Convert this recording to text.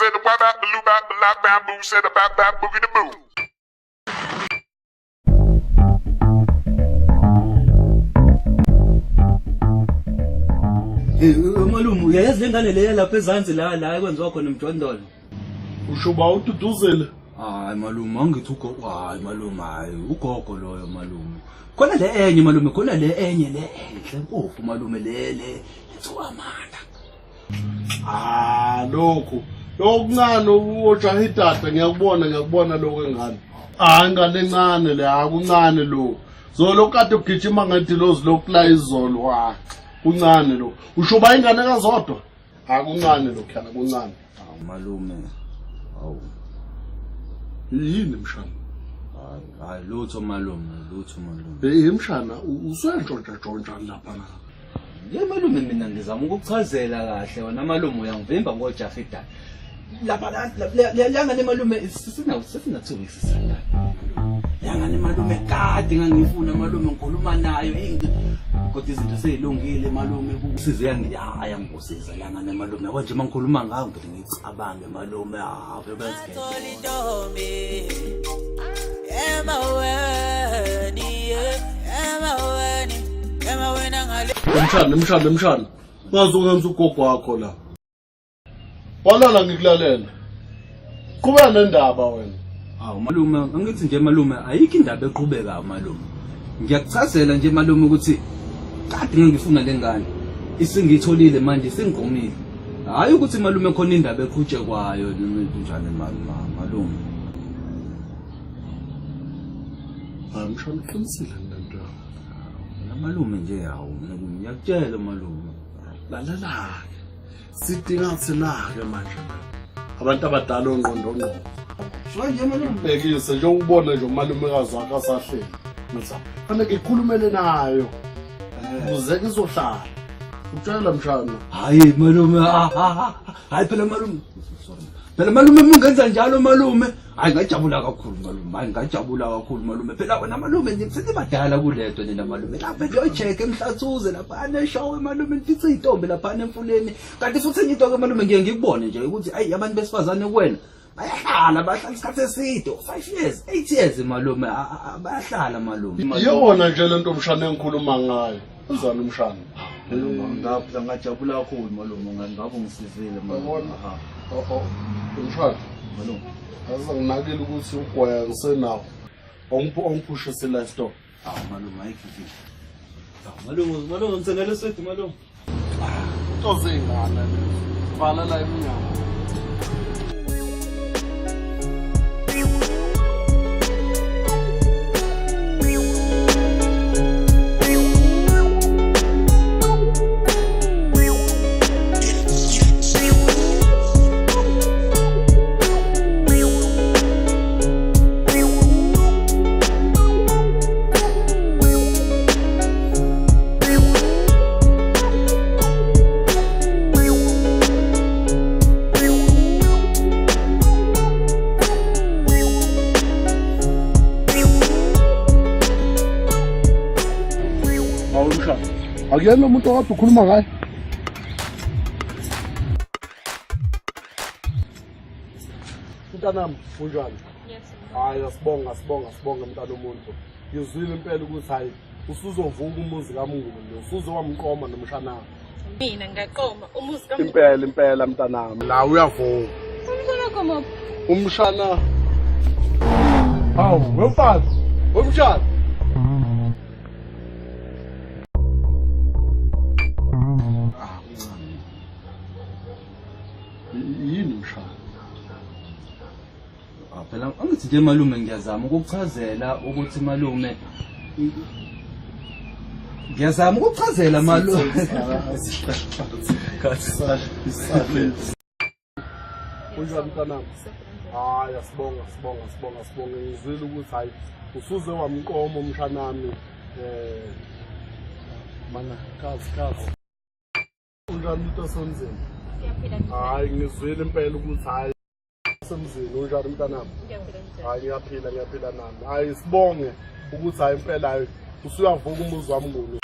Said the wah bap blue bap black bamboo. Said the bap bap boogie the boo. Malume, uyayazi le ngane leya lapha ezansi la la ekwenziwa khona umjondolo. Usho ba ududuzile? Hayi malume, angithi ugogo, hayi malume, hayi ugogo loyo malume. Khona le enye malume, khona le enye le enhle mpofu malume le le ethiwa Amanda. Ah, lokhu. Lokuncane ojaha idada ngiyakubona ngiyakubona lokho engane. Ah, ingane encane le, akuncane lokhu. Zolo kade ugijima ngedilozi lokula izolo, ha. Kuncane lokhu. Usho ba ingane kaZodwa? Akuncane lokhu yana kuncane. Hawu malume. Hawu. Yini mshana? Hayi, hayi lutho malume, lutho malume. Hey mshana, usuyantshontsha tshontsha lapha na. Ye malume mina ngizama ukukuchazela kahle wena malume uyangivimba ngojaha idada. Lapha la leyangane malume sesina sesina 2 weeks sisanda. Leyangane malume kade ngangifuna malume ngikhuluma nayo ingi. Kodwa izinto seyilungile malume kusize yangiyaya ngikusiza leyangane malume. Yabo nje mangikhuluma ngayo ngivele ngicabange malume hawe bese. Intombi emaweni, emaweni, emaweni angale. Mshana, mshana, mshana. Ungazokwenza ugogo wakho la. Walala ngikulalela. Qhubeka nendaba wena. Hawu malume, angithi nje malume ayikho indaba eqhubekayo malume. Ngiyakuchazela nje malume ukuthi kade ngangifuna le ngane. Isingitholile manje singigqumile. Hayi ukuthi malume khona indaba eqhutshekwayo njani malume. Hayi mshana uqinisile lento yakho. Mina malume nje hawu malume ngiyakutshela malume. Lalela-ke. Sidinga thina-ke manje. Abantu abadala ongqondo ngqondo. Manje malume Bhekise nje ukubona nje umalumekazi wakho asahleli. Mza. Fanele ngikhulumele nayo. Ukuze kuzohlala. Utshela mshana. Hayi malume, ah, ah, ah, hayi phela malume. Sorry. Phela malume mungenza njalo malume. Hayi ngajabula kakhulu malume. Hayi ngajabula kakhulu malume. Phela wena malume nibadala kulento nina malume. Lapha ngiyocheck emhlathuze lapha eshowe malume nifice intombi lapha emfuleni. Kanti futhi enye into ke malume ngiye ngikubone nje ukuthi ayi abantu besifazane kuwena bayahlala bahlala isikhathi eside 5 years 8 years malume bayahlala malume. Iyona nje lento mshana engikhuluma ngayo. Uzana umshana. Malume ngajabula kakhulu malume ngabe ungisizile malume. Yabona? Oh oh. Umshana. Malume. Ase nginakile ukuthi ugwaya ngisenawo. Ongiphushise la store. Awu malume ayikho inkinga. Awu malume malume ngithengele swidi malume. Into zey'ngane lezi. Vala la emnyango. Hawu mshana. Akuyena umuntu okade ukhuluma ngaye. Mntanami unjani? Hayi asibonga asibonga asibonga mntana omuntu. Ngizwile impela ukuthi hayi usuzovuka umuzi kaMnguni, usuze wamqoma nomshana. Mina ngaqoma umuzi kaMnguni. Impela impela mntanami. La uyavuka. Umshana wakho Umshana. Hawu, wemfazi. Wemshana. Yini mshana? Ah, phela angithi nje malume ngiyazama ukukuchazela ukuthi malume ngiyazama ukukuchazela malume. Kunjani mntanami? Hayi asibonga sibonga sibonga sibonga ngizwile ukuthi hayi usuze wamqoma umshanami mana kazi kazi. Unjani umuntu osemzini? Siyaphila. Hayi ngizwile impela ukuthi hayi semzini unjani mntanami? Ngiyaphila njani? Hayi ngiyaphila ngiyaphila nami. Hayi sibonge ukuthi hayi impela hayi usuyavuka umuzi wami nguni.